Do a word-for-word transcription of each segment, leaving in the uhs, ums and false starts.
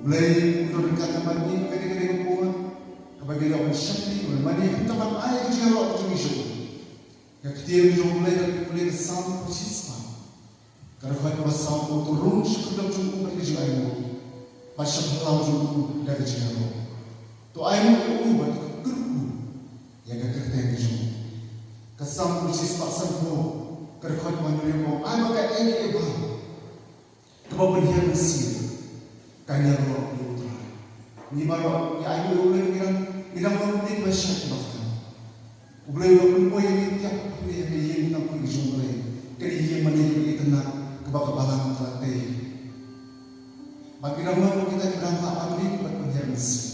Blei u don ryngkat bad ngi, kane kane ka por kaba ngi ïoh ban shakri, mane khamtam ban ai ka jingïaroh ka jong ngi sha u. Ka ktien jong U Blei ka pule ka Salm pachis spah. Ka dkhot kaba saw, to rung sha ka kyrdan jong u bad ka jingainguh, bad sha phyllaw jong u da ka jingïaroh. To ainguh ïa u bad to kyrkhu ïa ka kyrteng ka jong u. Ka Salm pachis spah sanphew, ka dkhot kaba hynriew, ai ba kaei kaei ba kaba pynhiar mynsiem kan ïaroh ïa U Trai. Ngi baroh ngi ainguh ïa U Blei, ngi dang, ngi dang long dei kiba shait kiba khlaiñ. U Blei u la pynpoi ïa ngi tiap hynrei ha ka ïing kaba khuid jong U Blei, ka dei ïing mane kaba itynnad kaba ka balang ka la tei. Bad ngi dang long kita kiba dang lah ban ring bad pynhiar mynsiem.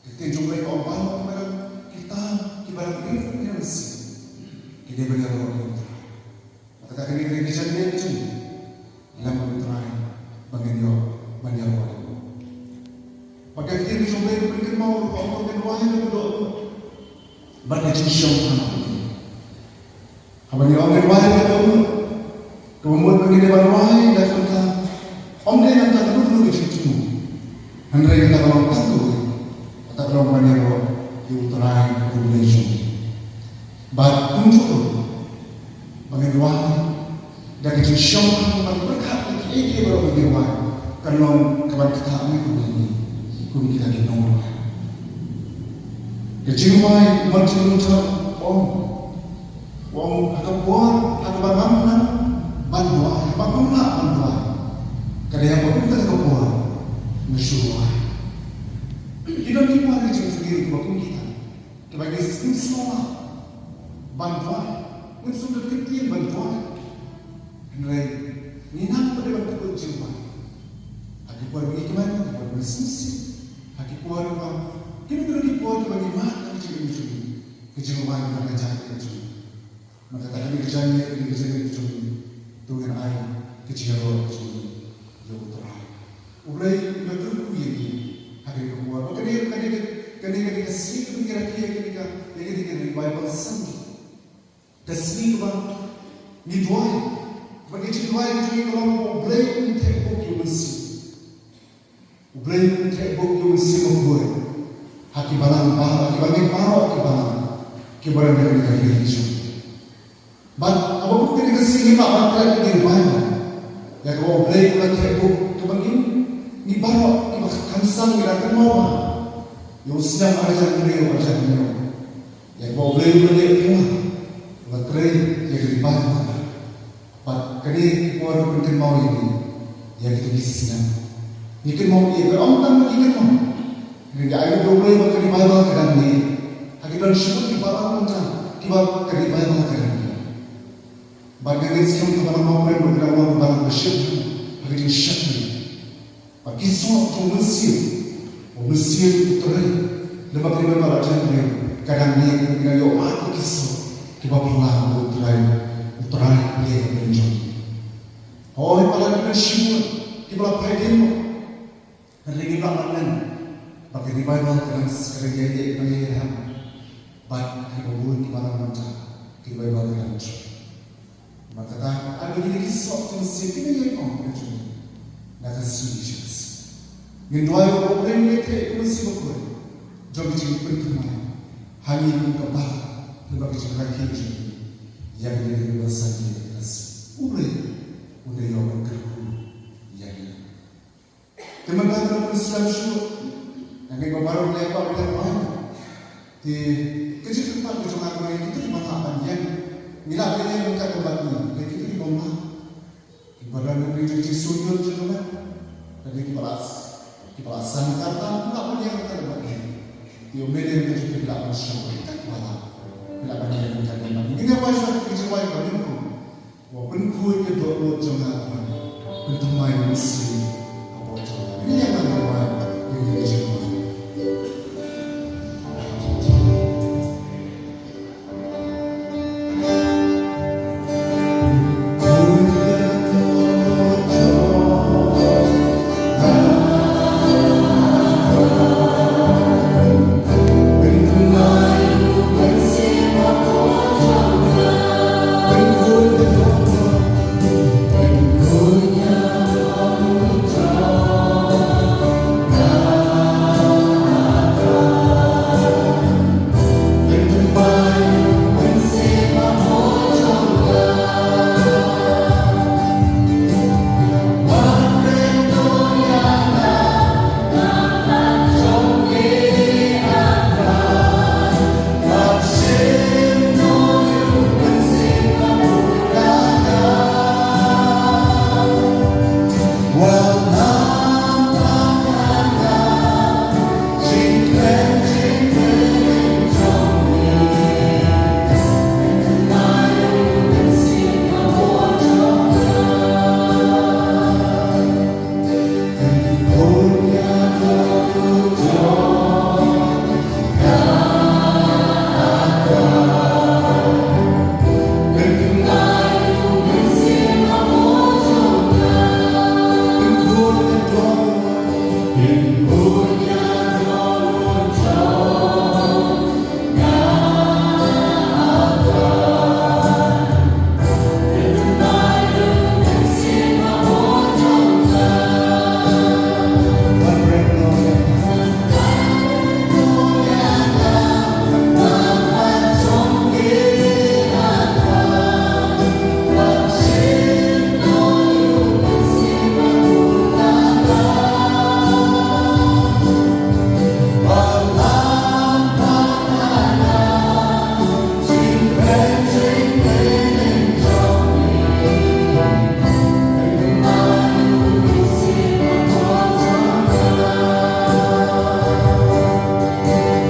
Ka ktien jong U Blei ka ong baroh kiba dang, kita kiba dang ring bad pynhiar mynsiem, ki dei ban ïaroh ïa U Trai. Kata ka dei ka jingïaroh ka jong ngi. Lem bad U Trai ba ngin ïoh ban ïaroh. Bad ka ktien ka jong U Blei ka pynkynmaw ruh ba ong ba ngin wai na ka dohnud bad ka jingshong ha U Blei. Haba ngi ong ngin wai na ka dohnud, kaba mut ba ngin dei ban wai na ka bynta, ym dei na ka bynta kano kano ka jingthmu, hynrei na ka bynta ka long tang kawei, kata ka long ban ïaroh ïa U Trai U Blei jong ngi. Bad kumjuh ruh ba ngin wai da ka jingshongkha ban pyrkhat ïa kiei kiei baroh ba ngin wai, kan long kaban ktah mih kum ïa ngi kum kita ki nongrwai. Ka jingwai, Martin Luther u ong, u ong ha ka por ha kaba ngam nang ban duwai, ha kaba ngam lah ban duwai, ka dei haba kum kata ka por nga shu wai. Ki don ki por ki jingkyrkhu kiba kum kita. Kiba ngi sngewsih ban duwai, ngim sngewdon ktien ban duwai. Hynrei ngi nang pat ban tukut jingduwai ha ki por ba ngi kmen, ha ki por ba ngi sngewsih, ha ki por ba, kino kino ki por kiba ngi mad ha ki jingim jong ngi, ka jingduwai ka dei ka jingduwai jong ngi. Namar kata kane ka jingduwai, kane ka jingduwai jong ngi, to ngin ai ka jingïaroh jong ngi ïa U Trai. U Blei u la kyrkhu ïa ngi ha kane ka por. Ba kane, kane, kane, kane ka sngi kaba ngi rakhe ïa kane ka, ïa kane ka Revival Sunday. Ka sngi kaba ngi duwai, ba ka jingduwai ka jong ngi ka long ba U Blei un theh buh ïa U Mynsiem. U Blei un theh buh ïa U Mynsiem Bakhuid ha ki balang ba, ha ki bangeit baroh ki balang kiba don ha kane ka ri ka jong ngi. Bad haba kum kane ka sngi ngim lah ban trei ïa ka revival, ïa kaba U Blei u la theh buh, kaba ngi, ngi baroh kiba kham san ngi la kynmaw bha ïa u snem ar hajar hynriew, ar hajar hynriew, ïa kaba U Blei u la leh ïa nga, u la trei ïa ka revival. Bad kane ka por ka pynkynmaw ïa ngi ïa kito ki snem. Ngi kynmaw ïa ka, ym tang ngi kynmaw, ngi ai ruh U Blei ba ka revival ka dang mih. Ha ki don shibun ki balang mynta kiba ka revival ka dang mih. Bad nga ngeit skhem kaba nang ong, kaba nang ong, ba nang ba shim ha ka jingshakri. Ba ki soh jong U Mynsiem, U Mynsiem U Trai, lem bad ka revival ar hajar hynriew ka dang mih, ngi dang ïoh mad ïa ki soh kiba phylla U Trai, U Trai u ïeng hapdeng jong ngi. Hooid, palat ki don shibun kiba la phai dien. Hynrei ngim lah ban len ba ka revival ka dang, ka dang ïaid, ka dang ïaid, bad kiba bun kiba la mynta ka revival ka dang jop. Namar kata, ai ba kine ki soh ki mynsiem kin ïaid ong ha jong ngi na ka sngi sha ka sngi. Ngin duwai ba U Blei un theh ïa U Mynsiem Bakhuid jong ka jingpynthymmai ha ngi kum ka balang, lyngba ka jingrakhe jong ngi ïa kane ka revival Sunday ka sngi. U Blei un da ïoh ban kyrkhu ïa ngi. Te mynta ka long ka slem shuh. Nga ngeit ba baroh ngi la ïa kwah ban ïa kwah. Te ka jingkyrpad ka jong nga ka long ïa kito kiba lah ban ïeng, ngi lah ban ïeng ryngkat bad ngi. Ïa kito kiba ym lah, kiba don ha ka jingsuiñi jong nga, lane kiba lah, kiba lah san ka rta, ngi lah ban ïeng ryngkat bad ngi. Te U Blei un da ïoh ban shong ryngkat kiba lah, ngi lah ban ïeng ryngkat bad ngi. Ngin ïa wai shuwa ka jingwai kaba nyngkong. Wa pynkhuid ïa ka dohnud jong nga, pynthymmai ïa U Mynsiem